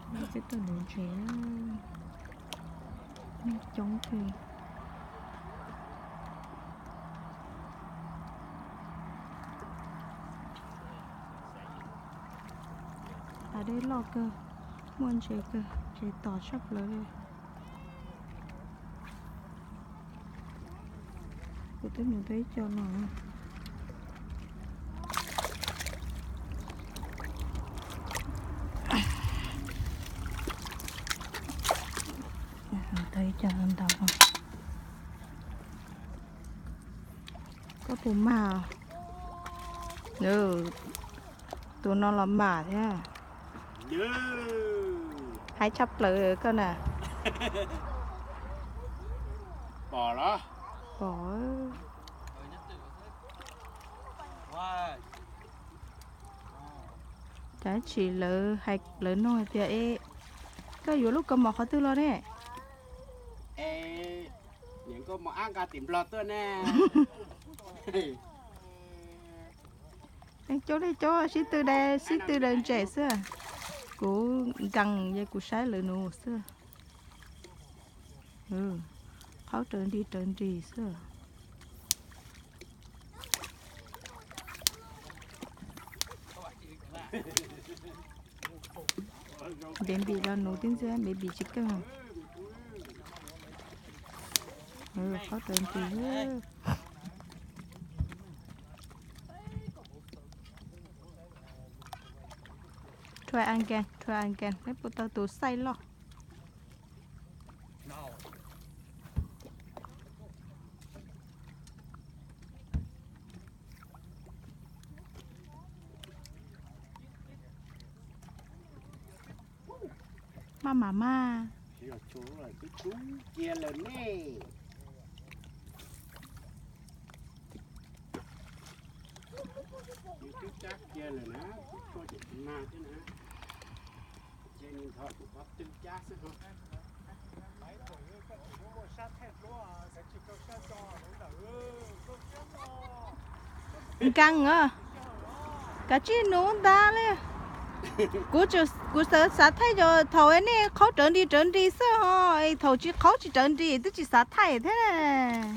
Peb tuaj nuv ntses, neeg coob kawg. Hav dej loj kawg, muaj ntses kawg, ntses tom tshaj plaws li. Kuv twb mus tau ib co no. Tau ib co ntau. Koj puas mag? Tus no los mag thiab. Haib tshaj plaws koj na. Pom los? Pom. Tab sis lawv hais, lawv nug hais tias, e, koj yuav lub kaus mom qhov twg los ne? Niam nkauj mos ab nqa tim Nplog tuaj ne. Coob li coob, sib tw da, sib tw daws ntses xwb. Kuv nkees ces kuv saib lawv nuv xwb. Qhaub rawv nrig rawv nrig xwb. Baby los nuv tib ntxiab, baby tsis keej. Qhaub rawv nrig. Try again, try again, neb puas tau tus xaij loj? Maj mam maj. Twb tsub cia lawm ne. Twb cab cia lawm na, twb tshuaj ces tsis mag thiab na. Ces nws nthos kuv qhov twg cab xwb ho. Nkees os, kav tsij nuv ntag li. Kuv, kuv xav thaij yog thaum nej qhaub rawv nrig rawv nrig xwb ho, thaum tsis qhaub tsis rawv nrig twb tsis xav thaij thiab.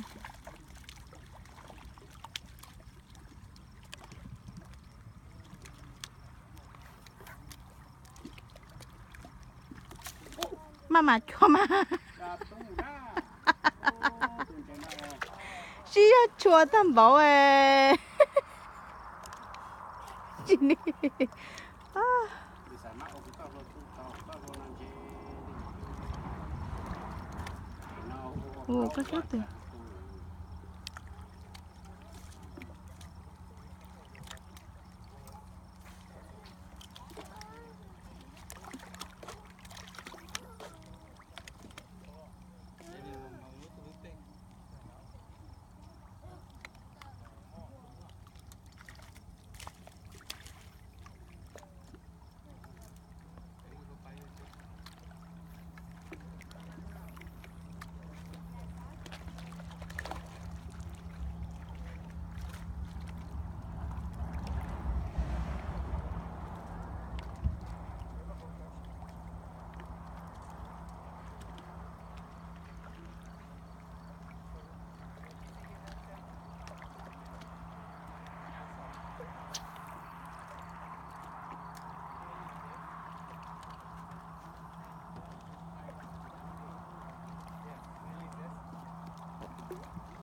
Maj mam cuag mas. Sib yog tshua tag npaum. Ua koj sab twg?